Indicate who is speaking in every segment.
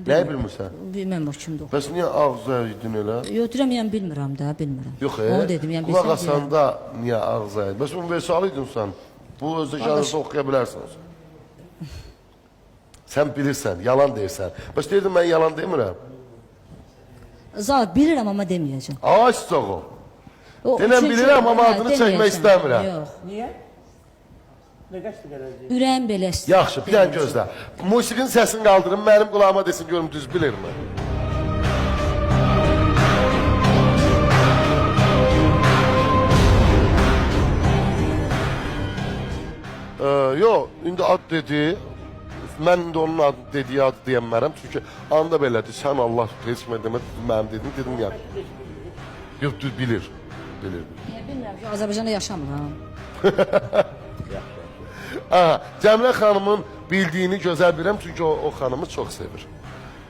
Speaker 1: Nəyi bilmirsən?
Speaker 2: Bilməm o kimdir.
Speaker 1: Bəs niyə ağız əydin elə?
Speaker 2: Yox, deyirəm, yəni bilmirəm də, bilmirəm.
Speaker 1: Yox,
Speaker 2: Onu dedim, yəni
Speaker 1: qulaq
Speaker 2: bilsəm deyirəm.
Speaker 1: asanda niyə ağız əydin? Bəs universal idin sən. Bu özdə kağızda oxuya bilərsən. Sən bilirsən, yalan deyirsən. Bəs deyirdin mən yalan demirəm.
Speaker 2: Zaur, bilirəm amma deməyəcəm.
Speaker 1: Ay sağ ol.
Speaker 2: O,
Speaker 1: Denən
Speaker 2: çünki-
Speaker 1: bilirəm, amma
Speaker 2: hə,
Speaker 1: adını çəkmək
Speaker 2: deməyəcəm.
Speaker 1: istəmirəm.
Speaker 2: Yox.
Speaker 3: Niyə? Nə qəsd gələcək?
Speaker 2: Ürəyim belə istəyir.
Speaker 1: Yaxşı, bir dənə gözlə. Musiqinin səsini qaldırın, mənim qulağıma desin görüm düz bilirmi? Yox, indi ad dedi. Mən indi onun adı dediyi adı deyənmərəm. Çünki anda belədir. Sən Allah heç nə demə, mənim dedim, dedim yəni. Yox, düz bilir. Bilir.
Speaker 2: Niyə bilmirəm ki, Azərbaycanda yaşamıram.
Speaker 1: Aha, Cəmilə xanımın bildiyini gözəl bilirəm, çünki o xanımı çox sevir.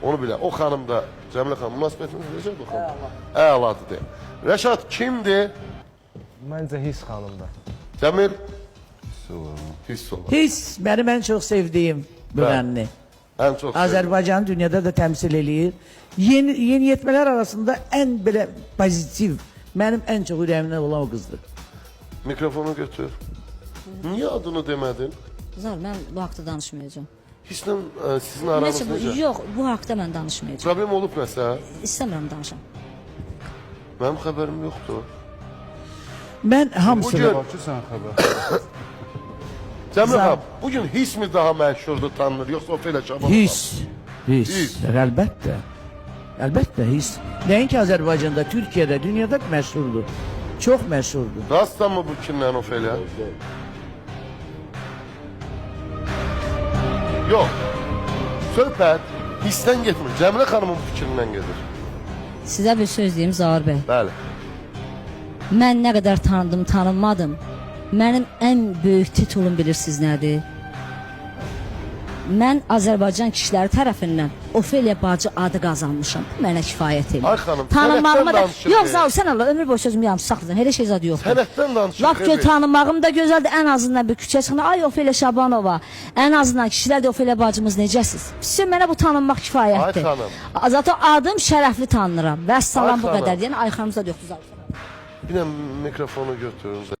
Speaker 1: Onu bilirəm. O xanım da, Cəmilə xanım, münasibətiniz necədir o xanım? Əladır de. Rəşad kimdir?
Speaker 4: Məncə Hiss xanımdır.
Speaker 1: Cəmil? Hiss olar.
Speaker 3: Hiss mənim ən çox sevdiyim müğənni.
Speaker 1: Ən çox sevdiyim.
Speaker 3: Azərbaycanı dünyada da təmsil eləyir. Yeni yeniyetmələr arasında ən belə pozitiv, mənim ən çox ürəyimdən olan o qızdır.
Speaker 1: Mikrofonu götür. Niyə adını demədin?
Speaker 2: Zaur, mən bu haqda danışmayacağam.
Speaker 1: Hisslə sizin aranız
Speaker 2: Nəsə bu,
Speaker 1: necə?
Speaker 2: yox, bu haqda mən danışmayacağam.
Speaker 1: Problem olub nəsə?
Speaker 2: İstəmirəm danışam.
Speaker 1: Mənim xəbərim yoxdur.
Speaker 3: Mən hamısını
Speaker 1: Bugün-
Speaker 5: Var ki sən xəbər.
Speaker 1: Cəmil xanım, bugün Hiss mi daha məşhurdur, tanınır, yoxsa Ofeliya Şabanova?
Speaker 3: Hiss, hiss,
Speaker 1: Hiss.
Speaker 3: əlbəttə. Əlbəttə hiss. Nəinki Azərbaycanda, Türkiyədə, dünyada məşhurdur. Çox məşhurdur.
Speaker 1: Rastsan mı bu kimlə Ofeliya? Yox. Söhbət hissdən getmir. Cəmilə xanımın fikrindən gedir.
Speaker 2: Sizə bir söz deyim Zaur bəy.
Speaker 1: Bəli.
Speaker 2: Mən nə qədər tanıdım, tanınmadım. Mənim ən böyük titulum bilirsiniz nədir? Mən Azərbaycan kişiləri tərəfindən Ofeliya bacı adı qazanmışam. Bu mənə kifayət eləyir.
Speaker 1: Ay xanım,
Speaker 2: tanınmağıma
Speaker 1: sənətdən
Speaker 2: da
Speaker 1: danışır
Speaker 2: Yox,
Speaker 1: deyə.
Speaker 2: Zaur, sən Allah ömür boyu sözümü yarım saxladın. Elə şey zad yoxdur.
Speaker 1: Sənətdən danışır.
Speaker 2: Lap ki tanınmağım da gözəldir. Ən azından bir küçə çıxanda ay Ofeliya Şabanova. Ən azından kişilər də Ofeliya bacımız necəsiz? Sizə mənə bu tanınmaq kifayətdir.
Speaker 1: Ay xanım.
Speaker 2: Zaten adım şərəfli tanınıram. Vəssalam
Speaker 1: Ay
Speaker 2: bu
Speaker 1: xanım.
Speaker 2: qədər. Yəni ay xanımız da yoxdur Zaur.
Speaker 1: Bir də mikrofonu götürün.